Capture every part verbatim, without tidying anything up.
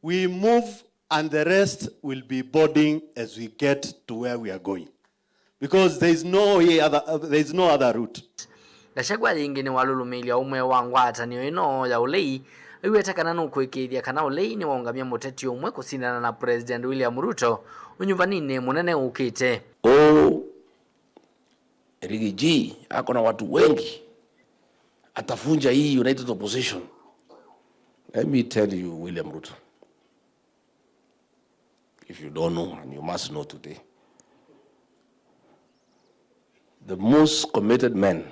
We move and the rest will be boarding as we get to where we are going. Because there is no way other, there is no other route. Gachagua yĩngĩ nĩwalũlũmĩĩlya ũmwe wa ngwatanĩo ĩno ya ũlei, aiweta kana nũkũĩkĩĩthya kana ũlei nĩwaũngamya mũteti ũmwe kũsindana na President William Ruto ũnyuvaninĩ mũnene ũkĩte. Oh, Rigiji ako na watu wengi, atavunja hii United Opposition. Let me tell you, William Ruto, if you don't know, and you must know today, the most committed man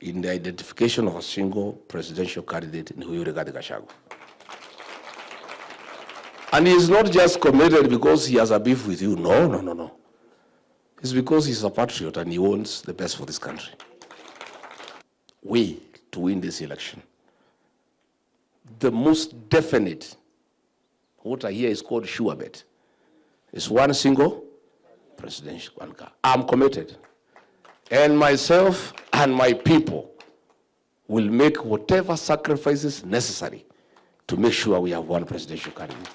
in the identification of a single presidential candidate ni huyu Rigathi Gachagua. And he is not just committed because he has a beef with you. No, no, no, no. It's because he's a patriot and he wants the best for this country. Way to win this election. The most definite, what I hear is called sure bet, is one single presidential one car. I'm committed. And myself and my people will make whatever sacrifices necessary to make sure we have one presidential candidate.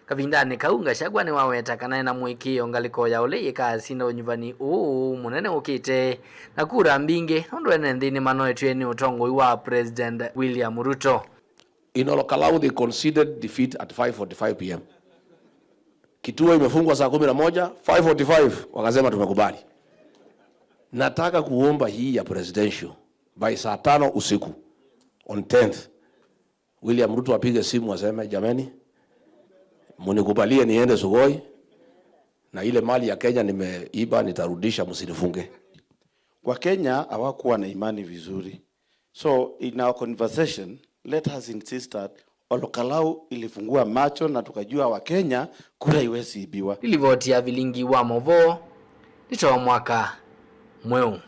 Kavindanĩ kau, Gachagua nĩwaweta kana ena mũĩkĩĩo ngalĩko ya ũlei ĩkasinda ũnyuvani ũũ mũnene ũkĩte na kura mbingĩ, nũndũ ene nthĩ nĩmanoetw'e nĩ ũtongoi wa President William Ruto. In Olokalau, they conceded defeat at five forty-five p m. Kituo imefungwa saa kumi na moja, five forty-five wakasema, "Tumekubali." Nataka kuomba hii ya presidential by saa tano usiku on tenth, William Ruto apige simu aseme, "Jameni, munikubalie niende Sugoi, na ile mali ya Kenya nimeiba nitarudisha, msinifunge." Wakenya hawakuwa na imani vizuri. So in our conversation, let us insist that Olokalau ilifungua macho na tukajua Wakenya kura iwezi ibiwa. Nĩ livoti ya vilingi wa maũvoo, nĩ Tom Mwaka Mweũ.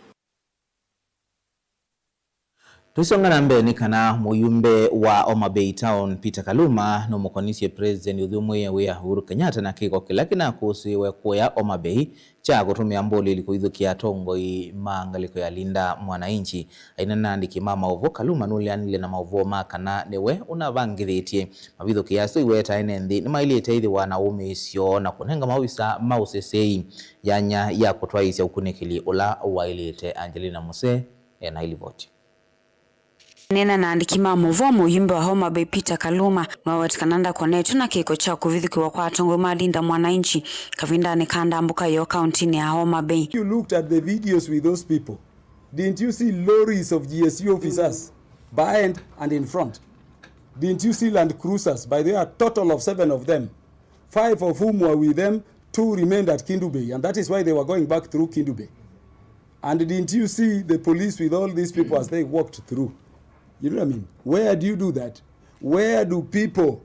Tũisonga na mbee nĩ kana mũyumbe wa Homa Bay Town, Peter Kaluma, nũmũkonisye President ũthyũmũĩe wĩa Uhuru Kenyatta na kĩko kĩla kĩnakũsĩĩwe kũya Homa Bay kya kũtũmĩa mbũlĩli kũvithũkĩa atongoi ma ngalĩko ya Linda Mwananchi. Aineena na andĩki ma maũvoo, Kaluma nũleanile na maũvoo ma kana nĩwe ũnavangĩthĩtye mavithũkĩo asu. Aiweta ene nthĩ nĩmaĩlĩte ĩthĩwa na wũmĩĩsyo na kũnenga maovisa ma ũseseĩ yanya ya kũtwaĩĩsya ũkunĩkĩli ũla waĩlĩte. Angelina Muse ena ilivoti. Aineena na andĩki ma maũvoo, mũyumbe wa Homa Bay Peter Kaluma nĩwaweta kana ndakonetw'e na kĩko kya kũvithũkĩwa kwa atongoi ma Linda Mwananchi kavindanĩ ka ndambũka yoo kauntinĩ ya Homa Bay. You looked at the videos with those people. Didn't you see lorries of G S U officers behind and in front? Didn't you see Land Cruisers? By the way, a total of seven of them, five of whom were with them, two remained at Kendu Bay, and that is why they were going back through Kendu Bay. And didn't you see the police with all these people as they walked through? You know what I mean? Where do you do that? Where do people,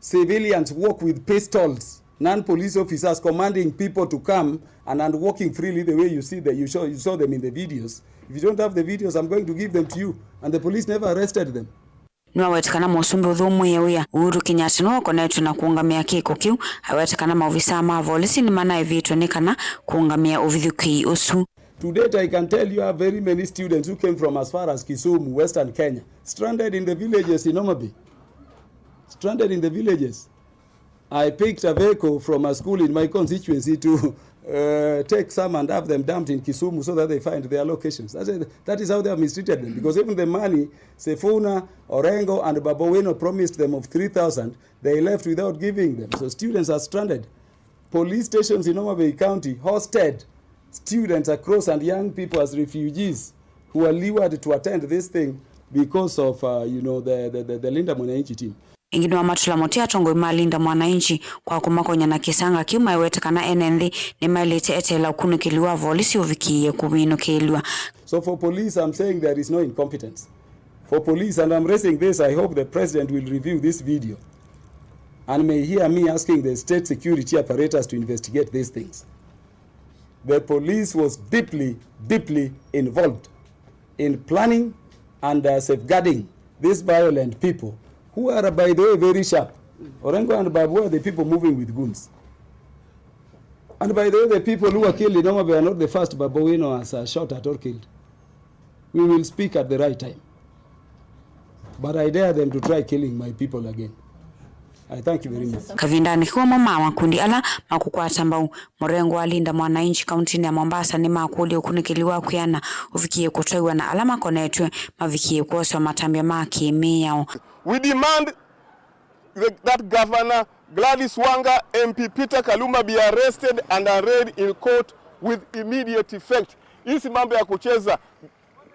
civilians, walk with pistols, non-police officers commanding people to come and, and walking freely the way you see that you saw, you saw them in the videos? If you don't have the videos, I'm going to give them to you. And the police never arrested them. Nĩwaweta kana mũsumbĩ ũthyũmũĩe wĩa Uhuru Kenyatta nĩwe ũkonetw'e na kũũngamĩa kĩko kĩu. Aweta kana maovisaa ma volisi nĩmanaĩvĩtwe nĩ kana kũũngamĩa ũvithũkĩi ũsu. To date, I can tell you, I have very many students who came from as far as Kisumu, Western Kenya, stranded in the villages in Homa Bay. Stranded in the villages. I picked a vehicle from a school in my constituency to, uh, take some and have them dumped in Kisumu so that they find their locations. That is, that is how they have mistreated them, because even the money Sifuna, Orengo, and Babu Owino promised them of three thousand, they left without giving them. So students are stranded. Police stations in Homa Bay County hosted students across and young people as refugees who were lured to attend this thing because of, uh, you know, the, the, the, the Linda Mwananchi team. Ĩngĩ nĩwamatũla mũtĩ atongoi ma Linda Mwananchi kwa kũmakonya na kĩsanga kĩu, maiweta kana ene nthĩ nĩmaĩlĩte eteela ũkunĩkĩli wa volisi ũvikĩĩe kũminũkĩlw'a. So for police, I'm saying there is no incompetence. For police, and I'm raising this, I hope the president will review this video and may hear me asking the state security apparatus to investigate these things. The police was deeply, deeply involved in planning and, uh, safeguarding these violent people who are, by the way, very sharp. Orengo and Babu are the people moving with guns. And by the way, the people who were killed in Homa Bay are not the first Babu Owino has, uh, shot at or killed. We will speak at the right time. But I dare them to try killing my people again. I thank you very much. Kavindanĩ kau, amwe ma makundi ala makũkwata mbau mũrengo wa Linda Mwananchi kauntinĩ ya Mombasa nĩmakũlya ũkunĩkĩli wa kwĩana ũvikie kũtwaiwa na ala makonetw'e mavikie kwoswa matambya ma kĩmĩao. We demand the, that Governor Gladys Wanga, M P Peter Kaluma be arrested and arraigned in court with immediate effect. Hii si mambo ya kucheza.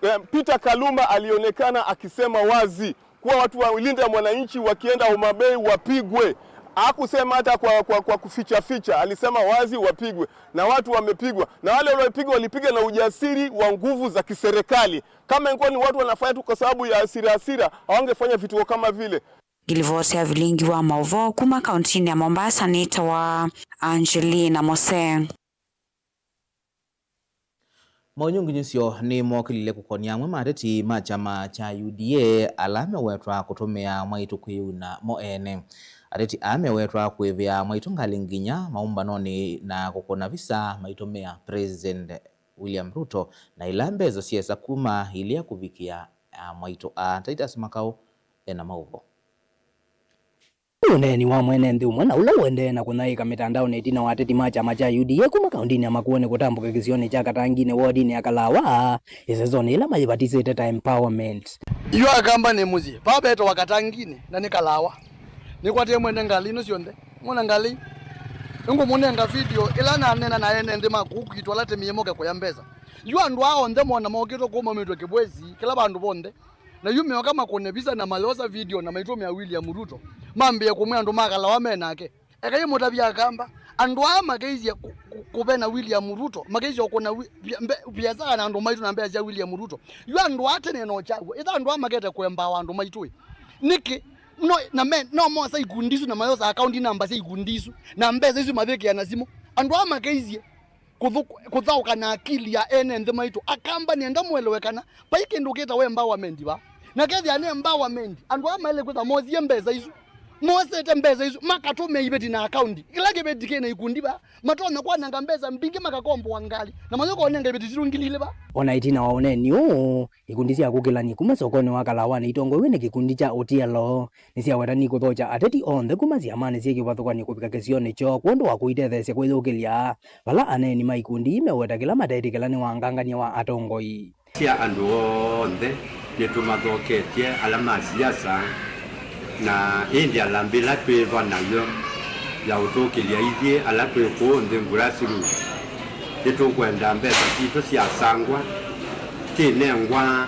Eh, Peter Kaluma alionekana akisema wazi kuwa watu wa Linda Mwananchi wakienda Homa Bay wapigwe. Hakusema hata kwa, kwa, kwa kuficha ficha, alisema wazi wapigwe, na watu wamepigwa, na wale waliopigwa walipiga na ujasiri wa nguvu za kiserikali. Kama ingekuwa ni watu wanafanya tu kwa sababu ya hasira hasira, hawangefanya vituko kama vile. Ngilivoti ya vilingi wa maũvoo kuma kauntinĩ ya Mombasa nĩtawa Angelina Mose. Maunyungunyĩsyo nĩmokĩlile kũkonia amwe ma ateti ma kyama kya U D A ala mewetwa kũtũmĩa mwaitũ kwĩyuna mo ene. Ateti aa mewetwa kũĩvĩa mwaitũ ngalĩ nginya maũmbanonĩ na kũkũna visa maitũmĩa President William Ruto, na ila mbesa syesa kuma ilea kũvikĩa mwaitũ aa. Titus Makau ena maũvoo. Ũneeni wa mwene nthĩ ũmwe na ũla ũendee na kũnyaĩĩka mĩtandaonĩ ĩtina wa ateti ma kyama kya U D A kuma kaũndĩnĩ ya Makueni kũtambũka kĩsionĩ kya Katangini wodinĩ ya Kalawa, ĩsesonĩ ĩla mayĩvatisĩte ta empowerment. Yu Akamba nĩ mũsyĩ, vaa vetawa Katangini na nĩ Kalawa. Nĩkwatie mwene ngalĩ ino syonthe. Mwona ngalĩ? Nĩngũmũnenga video ĩla naneena na ene nthĩ ma kũu kwitũ ala temie moke kũya mbesa. Yu andũ aa onthe mona mokĩtwe kũu maumĩtwe Kĩbwezi, kĩla vandũ vonthe. Na yu meoka makũne visa na mayosa video na maitũmĩa William Ruto, mambĩe kũmwĩa andũ ma Kalawa me nake. Ekai mũtavye Akamba, andũ aa makeisye kũ- kũ- kũvena William Ruto, makeisye ũkũna wi- via- mbe- viasala na andũ maitũ na mbesa sya William Ruto. Yu andũ aa tene no kyaw'o, ĩtha andũ aa makete kũembawa andũ maitũ ĩ. Nĩkĩ? No, na me, no mosa ikundi isu na mayosa account namba sya ikundi isu, na mbesa isu mavikĩa na simũ. Andũ aa makeisye kũthu- kũthaũka na akili ya ene nthĩ maitũ. Akamba nĩenda mũelewe kana vai kĩndũ kĩtawa empowerment va. Na kethĩa nĩ empowerment, andũ aa maĩle kwĩtha mosie mbesa isu, mosete mbesa isu, makatũmĩa iveti na akaunti. Kĩla kĩveti kĩna ikundi va, matonya kwananga mbesa mbingĩ makakomboa ngalĩ, na mayũka ũnenga iveti silũ ngili ilĩ va. O na ĩtina wa ũneeni ũũ, ikundi sya kũkĩlany'a kuma sokonĩ wa Kalawa nĩitongoew'e nĩ kĩkundi kya Otielo. Nĩsyaweta nĩkũthokya ateti onthe kuma syamanĩ syĩ kĩvathũkany'o kũvika kĩsionĩ kyoo kwondũ wa kũitetheesya kwĩyũkĩlya, vala aneeni ma ikundi ii meweta kĩla mateetĩkĩla nĩ wangangany'a wa atongoi. Sya andũ onthe nĩtũmathoketye ala ma siasa, na ĩndĩ alambĩ ĩla twĩva nayo ya ũtũkĩlya ithyĩ ala twĩ kũũ nthĩ grassroots, nĩtũkwenda mbesa sitũ syasangwa, syĩnengwa,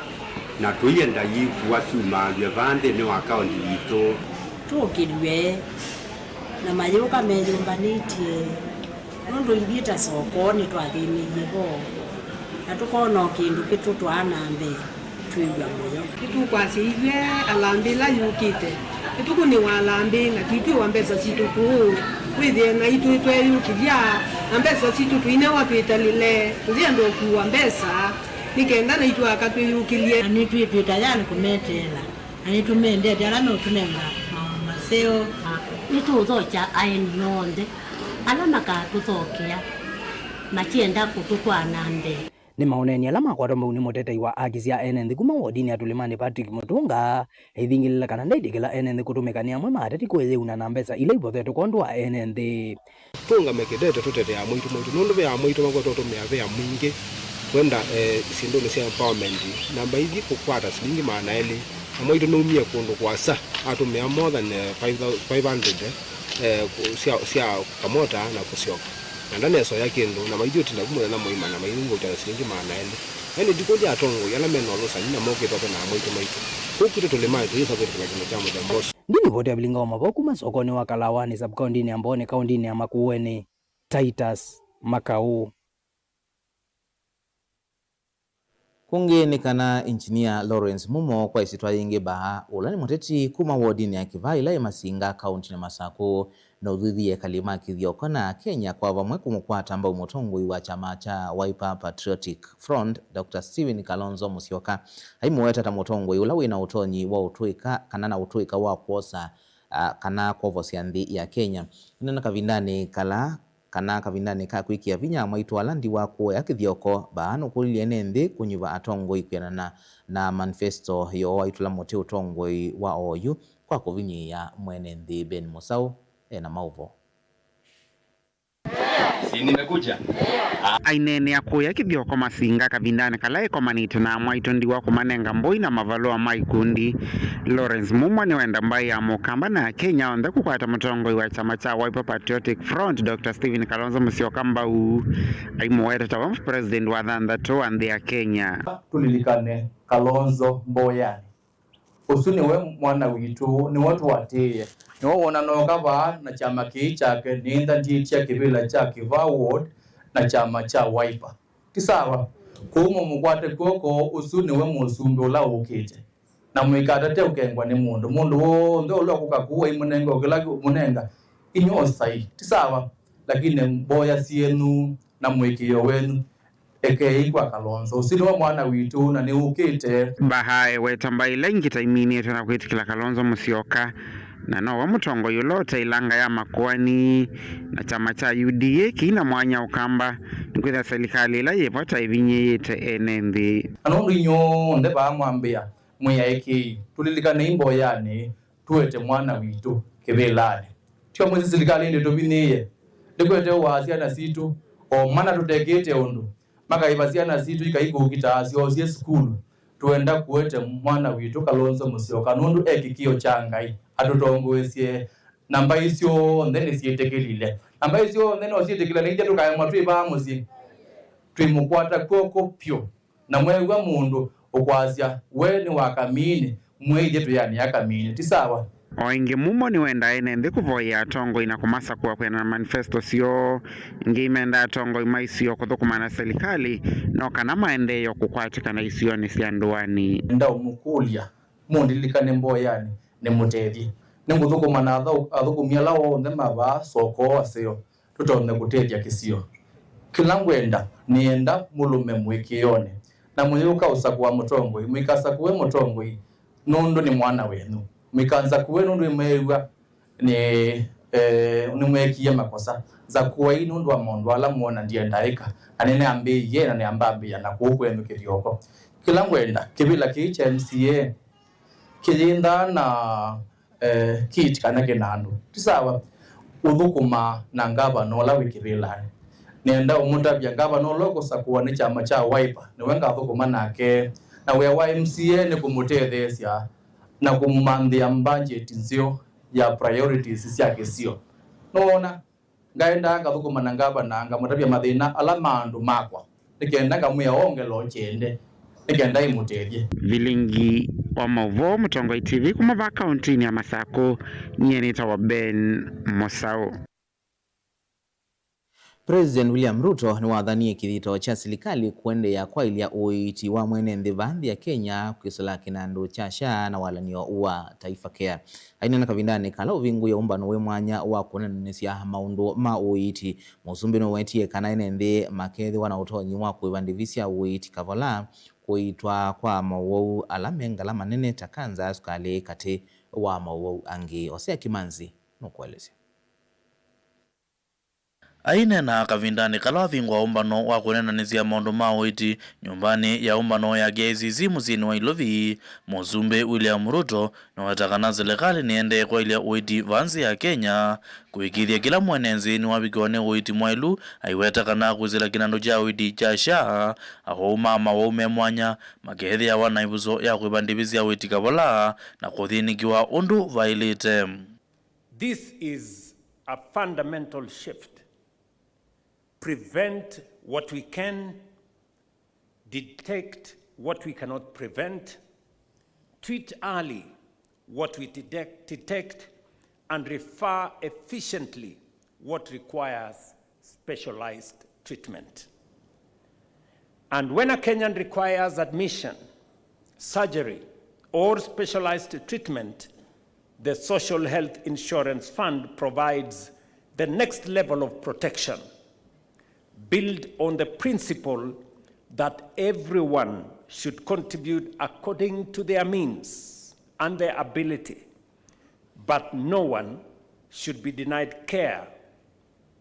na tũienda yĩkuwa syumaalw'e vaa nthĩnĩ wa kaũnti yitũ. Tũkĩlw'e na mayũka meyũmbanĩtye, nũndũ ithyĩ ta soko nĩtwathĩnĩie vo, na tũkona o kĩndũ kĩtũtwaa na mbee, twĩw'a mũyo. Nĩtũkwasya ithyĩ alambĩ ĩla yũkĩte, ĩtukũ nĩ wa alambĩ, na tũitwĩwa mbesa sitũ kũũ, wĩthĩe naitũ tweyũkĩlya, na mbesa sitũ tũinewa twĩtalĩle, tũyenda ũkuwa mbesa. Nĩ kenda naitũ aka twĩyũkĩlye. Na nĩtwĩtw'e tayalĩ kũmeteela, na nĩtũmendete ala meũtũnenga maũndũ maseo. Na nĩtũũthokya aeni onthe ala makatũthokea makyenda kũtũtwaa na mbee. Nĩ maũneeni ala makwatwa mbau nĩ mũtetei wa aki sya ene nthĩ kuma wodinĩ ya Tũlĩmanĩ Patrick Mũtũnga, aithingĩlĩla kana ndaitĩkĩla ene nthĩ kũtũmĩka nĩ amwe ma ateti kwĩyĩuna na mbesa ila ivothetwe kwondũ wa ene nthĩ. Tũũngame kĩtete tũtetea amwaitũ maitũ, nũndũ ve amwaitũ makwete ũtũmĩa vea mwingĩ kwenda, eh, syĩndũnĩ sya empowerment. Namba ithi kũkwata silingi maana elĩ, na mwaitũ nũumie kũndũ kũasa, atũmĩa more than, eh, five thou-, five hundred, eh, kũ- sya, sya kamota na kũsyoka. Na ndanesoya kĩndũ, na maithi ũtinda vu mũthenya mũima na maithingũkya na silingi maana elĩ. Yaani ndikũlya atongoi ala mena ũlũsani na mokĩte ũvena amwaitũ maitũ. Kũu kwitũ Tũlĩmanĩ tũyĩsa kwĩtĩkĩla kĩndũ kya mũthemba ũsu. Ndinivoti ya vilinga wa mavoo kuma sokonĩ wa Kalawanĩ, sub-kaũntĩnĩ ya Mbooni, kaũntĩnĩ ya Makueni, Titus Makau. Kũngĩ nĩ kana Engineer Lawrence Mumo, kwa ĩsyĩtwa yĩngĩ Baa, ũla nĩ mũteti kuma wodinĩ ya Kĩvaa ĩla yĩ Masinga, kaũntĩnĩ ya Masakũ, nũthwĩthie ekali ma Kĩthioko na Akenya kwa vamwe kũmũkwata mbau mũtongoi wa kyama kya Wiper Patriotic Front, Doctor Stephen Kalonzo Musyoka, aimũweta ta mũtongoi ũla wĩ na ũtonyi wa ũtũĩka kana na ũtũĩka wa kwosa, a, kana kwovosya nthĩ ya Kenya. Ĩneena kavindanĩ kala kana kavindanĩ ka kwĩkĩa vinya mwaitũ ala ndiwa kũea kĩthyoko, vaa nũkũlilye ene nthĩ kũnyuva atongoi kwĩanana na manifesto yoo waitũla mũtĩ ũtongoi wa oyu kwa kũvinyĩĩa mwene nthĩ. Ben Mũsaũ ena maũvoo. Si nimekuja? Aineenea kũya kĩthyoko Masinga kavindanĩ kala ĩkomanĩte na amwaitũ ndiwa kũmanenga mbũi na mavalũa ma ikundi. Lawrence Mumwa nĩwenda mbaĩ ya Mũkamba na Akenya onthe kũkwata mũtongoi wa kyama kya Wiper Patriotic Front, Doctor Stephen Kalonzo Musyoka mbau, aimũweta ta we president wa thanthatũ wa nthĩ ya Kenya. Tũlilikane Kalonzo mboyanĩ. Ũsu nĩwe mwana witũ, nĩwe tũatĩĩe. Nĩwe wonanooka vaa na kyama kĩĩ kyake, nĩnthandyĩtye kĩvĩla kya Kĩvaa Ward na kyama kya Wiper. Ti sawa? Kwoou mũmũkwate kw'oko, ũsu nĩwe mũsumbĩ ũla ũkĩte. Na mũikatate ũkengwa nĩ mũndũ. Mũndũ w'onthe ũla ũkũka kũu aimũnenga o kĩla ũmũnenga, inyw'ĩ o sai. Ti sawa? Lakini mboya syenyu na mũĩkĩĩo wenyu, ekei kwa Kalonzo. Ũsu nĩwe mwana witũ na nĩũkĩte. Bahae weta mbaĩ ila ingĩ ta iminĩtwe na kwĩtĩkĩla Kalonzo Musyoka, na nowe mũtongoi ũla ũte ilanga ya makoani, na kyama kya U D A kĩina mwanya Ũkamba, nĩkwĩthĩa silikalĩ ĩla yĩ vata ĩvinyĩĩte ene nthĩ. Na nũndũ inyw'onthe vaa mwambĩa mwĩ aĩkĩĩi, tũlilikanei mboyanĩ, tũete mwana witũ kĩvĩlanĩ. Tio mwĩsĩ silikalĩ ndĩtũvinyĩĩe, ndĩkwete ũaa syana sitũ, o mana tũtekĩte ũndũ, makaĩva syana sitũ ikaikũkitaa syoosie sukulu. Tũenda kũete mwana witũ Kalonzo Musyoka nũndũ e kĩkĩo kya Ngai, atũtongoesye, na mbaĩ syonthe nĩsyĩtĩkĩlile. Na mbaĩ syonthe no syĩtĩkĩlile, na ithyĩ tũkaemwa twĩ vaa mũsyĩ. Twĩmũkwata kw'oko pyũ. Na mweew'a mũndũ ũkwasya we nĩ wa kamini, mwĩĩthye twĩanĩa kamini, ti sawa? O ĩngĩ, Mumo nĩwendaa ene nthĩ kũvoyea atongoi na kũmasakũa kwĩanana na manifesto syoo. Ĩngĩ, imendaa atongoi ma isio kũthũkũma na silikalĩ no kana maendeeo kũkwatĩkana isionĩ sya ndũanĩ. Ndaũmũkũlya mũndilikane mboyanĩ, nĩmũtethye. Nĩngũthũkũma na athau-, athũkũmi ala onthe ma vaa soko aseo. Tũtonye kũtethya kĩsio. Kĩla ngwenda, nĩenda mũlũme mũĩkĩĩonĩ, na mũyĩũka ũsakũa mũtongoi, mũikasakũe mũtongoi nũndũ nĩ mwana wenyu. Mũikansakũe nũndũ nĩmweew'a nĩ, eh, nĩmweekie makosa. Nzakũai nũndũ wa maũndũ ala mwona ndienda ĩka, na nĩnĩambĩĩie na nĩambambĩĩa na kũu kwenyu kĩthyoko. Kĩla ngwenda, kĩvĩla kĩĩ kya M C A kĩyĩnthaa na eh, Kit kana Kĩnandũ. Ti sawa? Ũthũkũmaa na ngavana ũla wĩ kĩvĩlanĩ. Nĩenda ũmũtavya ngavana ũla ũkũsakũwa nĩ kyama kya Wiper, nĩwe ngathũkũma nake. Na wĩa wa M C A nĩ kũmũtetheesya na kũmũmanthĩa mbangyeti nzeo ya priorities sya kĩsio. Nũwona? Ngaendaa ngathũkũma na ngavana, ngamũtavya mathĩna ala ma andũ makwa, nĩ kenda ngamwĩa ongela o kyende, nĩ kenda ĩmũtethye. Vilingi wa maũvoo, Mũtongoi T V, kuma vaa kaũntĩnĩ ya Masakũ, nyie nĩtawa Ben Mũsaũ. President William Ruto nĩwathanie kĩthito kya silikalĩ kũendeea kwaĩlya ũiiti wa mwene nthĩ vaa nthĩ ya Kenya kwĩsĩla kĩnandũ kya SHA na walany'o wa Taifa Care. Aineena kavindanĩ kala ũvingũie ũmbano wĩ mwanya wa kũneenanĩsya maũndũ ma ũiiti, mũsumbĩ nũwetie kana ene nthĩ makeethĩwa na ũtonyi wa kũĩva ndĩvi sya ũiiti kavola, kũiitwa kwa mowau ala me ngalama nene ta kanza, sukalĩ, katĩ wa mowau angĩ. Hosea Kimanzi nũkũelesya. Aineena kavindanĩ kala wavingũa ũmbano wa kũneenanĩsya maũndũ ma ũiiti nyũmbanĩ ya ũmbano ya K I C C mũsyĩnĩ wa Ilovi, Mũsumbĩ William Ruto nĩweta kana silikalĩ nĩendee kwaĩlya ũiiti vaa nthĩ ya Kenya, kũĩkĩĩthya kĩla mwene nthĩ nĩwavikĩwa nĩ ũiiti mwaĩlu, aiweta kana kwĩsĩla kĩnandũ kya ũiiti kya SHA, awau ma mawau me mwanya makeethĩawa na ĩvuso ya kũĩva ndĩvi sya ũiiti kavola na kũthĩnĩkĩwa ũndũ vaĩlĩte. This is a fundamental shift. Prevent what we can, detect what we cannot prevent, treat early what we detect, detect, and refer efficiently what requires specialized treatment. And when a Kenyan requires admission, surgery, or specialized treatment, the Social Health Insurance Fund provides the next level of protection, built on the principle that everyone should contribute according to their means and their ability, but no one should be denied care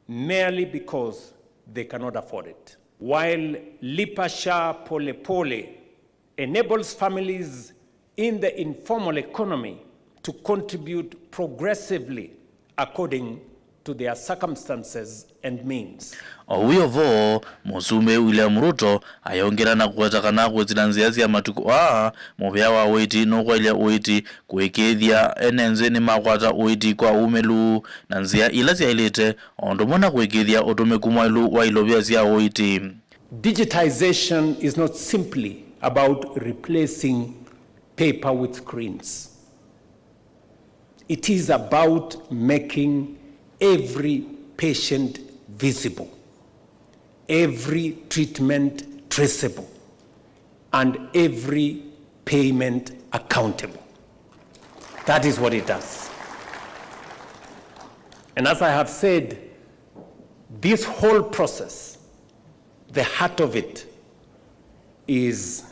merely because they cannot afford it. While Lipa Sha Pole Pole enables families in the informal economy to contribute progressively according to their circumstances and means. O wĩ o vo, Mũsumbĩ William Ruto ayongela na kũweta kana kwĩsĩla nzĩa sya matukũ aa, mũvĩa wa ũiiti nũkwaĩlya ũiiti kũĩkĩĩthya ene nzĩ nĩmakwata ũiiti kwa ũmĩlu na nzĩa ila syaĩlĩte, o ũndũ ũmwe na kũĩkĩĩthya ũtũmĩku mwaĩlu wa ilovia sya ũiiti. Digitization is not simply about replacing paper with screens. It is about making every patient visible, every treatment traceable, and every payment accountable. That is what it does. And as I have said, this whole process, the heart of it is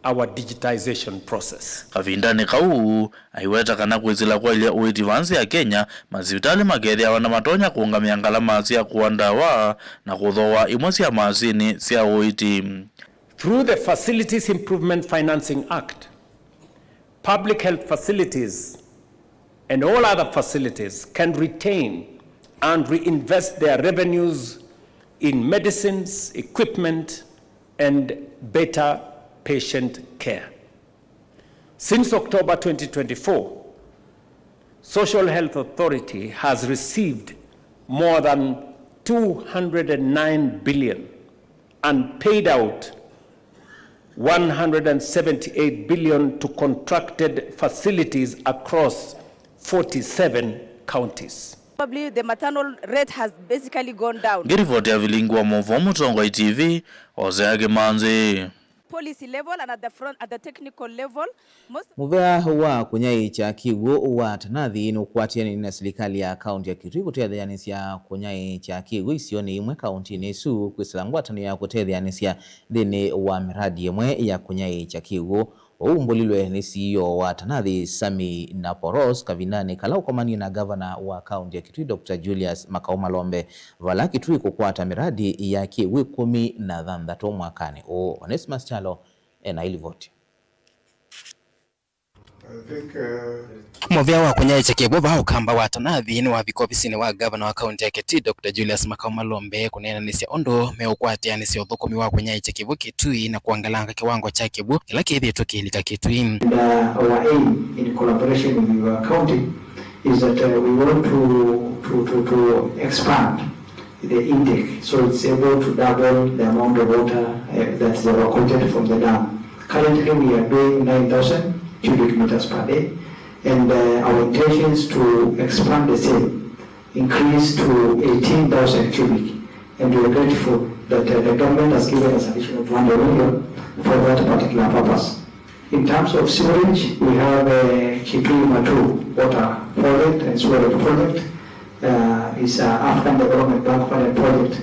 our digitization process. Kavindanĩ kau, aiweta kana kwĩsĩla kwaĩlya ũiiti vaa nzĩ ya Kenya, masivitalĩ makethĩawa na matonya kũũngamĩa ngalama sya kũa ndawa na kũthooa imwe sya masinĩ sya ũiiti. Through the Facilities Improvement Financing Act, public health facilities and all other facilities can retain and reinvest their revenues in medicines, equipment, and better patient care. Since October twenty twenty-four, Social Health Authority has received more than two hundred and nine billion and paid out one hundred and seventy-eight billion to contracted facilities across forty-seven counties. Probably the maternal rate has basically gone down. Ngĩrivoti ya vilingi wa maũvoo Mũtongoi T V, Hosea Kĩmanzi. Policy level and at the front, at the technical level, most Mũvea wa kũnyaĩĩkya kĩw'ũ wa Tanathi nũkwatĩanĩe na silikalĩ ya kaũnti ya Kitui kũtetheanĩsya kũnyaĩĩkya kĩw'ũ isionĩ imwe kaũntinĩ ĩsu kwĩsĩla ngwatanĩo ya kũtetheanĩsya nthĩnĩ wa mĩradi ĩmwe ya kũnyaĩĩkya kĩw'ũ. Ũu ũmbũlilwe nĩ C E O wa Tanathi, Sami Naporos, kavindanĩ kala ũkomanie na ngavana wa kaũnti ya Kitui, Doctor Julius Makau Malombe, vala Kitui kũkwata mĩradi ya kĩw'ũ ĩkũmi na thanthatũ mwakanĩ ũũ. Onesmus Kyalo ena ilivoti. I think, uh, Mũvea wa kũnyaĩĩkya kĩw'ũ vaa Ũkamba wa Tanathi nĩwavika ovisinĩ wa ngavana wa kaũnti ya Kitui, Doctor Julius Makau Malombe, kũneenanĩsya ũndũ meũkwatĩanĩsya ũthũkũmi wa kũnyaĩĩkya kĩw'ũ Kitui na kũangalanga kĩwango kya kĩw'ũ kĩla kĩthĩĩtwe kĩilika Kitui. And, uh, our aim in collaboration with your county is that, uh, we want to, to, to, to expand the intake, so it's able to double the amount of water, uh, that's evacuated from the dam. Currently, we are doing nine thousand cubic meters per day, and, uh, our intention is to expand the same, increase to eighteen thousand cubic, and we are grateful that, uh, the government has given us additional two hundred million for that particular purpose. In terms of sewerage, we have, uh, Kitui Matuu water project and sewerage project, uh, is, uh, African Development Bank funded project,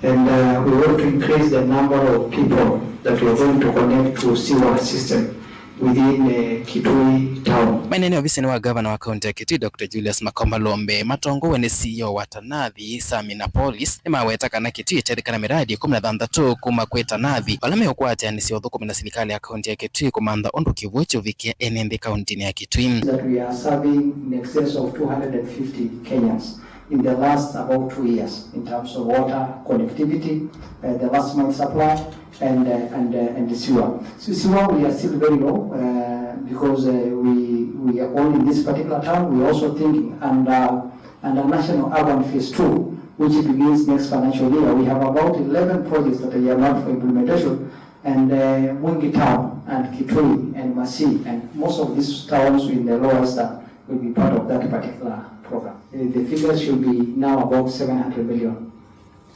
and, uh, we want to increase the number of people that we are going to connect to sewer system within, uh, Kitui town. Maineene ovisinĩ wa ngavana wa kaũnti ya Kitui, Doctor Julius Makau Malombe, matongoew'e nĩ C E O wa Tanathi, Sami Napolis, nĩmaweta kana Kitui ĩtetheka na mĩradi ĩkũmi na thanthatũ kuma kwĩ Tanathi, vala meũkwatĩanĩsya ũthũkũmi na silikalĩ ya kaũnti ya Kitui kũmantha ũndũ kĩw'ũ kĩũvikĩa ene nthĩ kaũntinĩ ya Kitui. That we are serving in excess of two hundred and fifty Kenyans in the last about two years in terms of water, connectivity, uh, the last mile supply, and, uh, and, uh, and the sewer. So sewer, we are still very low, uh, because, uh, we, we are only in this particular town. We are also thinking, and, uh, and a national urban phase two, which begins next financial year. We have about eleven projects that are earmarked for implementation, and, uh, Mwingi Town and Kitui and Masii, and most of these towns in the Lower Eastern will be part of that particular program. Uh, the figures should be now about seven hundred million,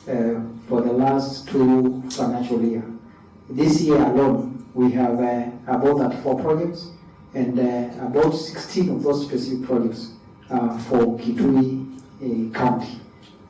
uh, for the last two financial year. This year alone, we have, uh, about thirty-four projects, and, uh, about sixteen of those specific projects are for Kitui, uh, County.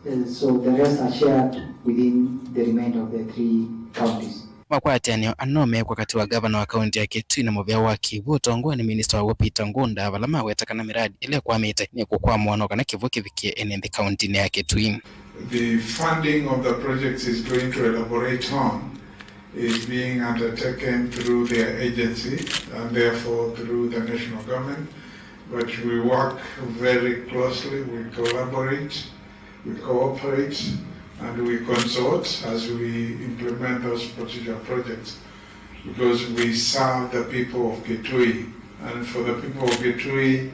Uh, so the rest are shared within the remainder of the three counties. Makwatĩanĩo ano meekwa katĩ wa ngavana wa kaũnti ya Kitui na mũvea wa kĩw'ũ ũtongoew'e nĩ minista wa w'o Peter Ngunda, vala maweta kana mĩradi ĩla ĩkwamĩte nĩkũkwamũanwa kana kĩw'ũ kĩvikĩe ene nthĩ kaũntinĩ ya Kitui. The funding of the projects is going to elaborate on is being undertaken through their agency and therefore through the national government. But we work very closely, we collaborate, we cooperate, and we consult as we implement those particular projects, because we serve the people of Kitui. And for the people of Kitui,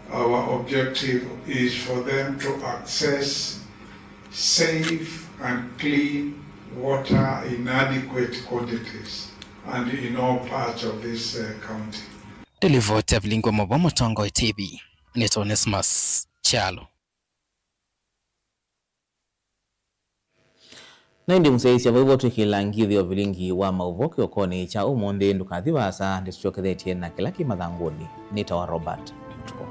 our objective is for them to access safe and clean water in adequate quantities and in all parts of this, uh, county. Nĩ livoti ya vilingi wa mauvoo Mũtongoi T V, nĩtawa Onesmus Kyalo. Na ĩndĩ mũsyaĩĩsya, vau vo twĩkĩla ngitho ya vilingi wa mauvoo kĩokonĩ kya ũmũnthĩ. Ndũkathi vaasa, ndĩtũsyokethetye na kĩla kĩ mathangũnĩ. Nĩtawa Robert Mũtuko.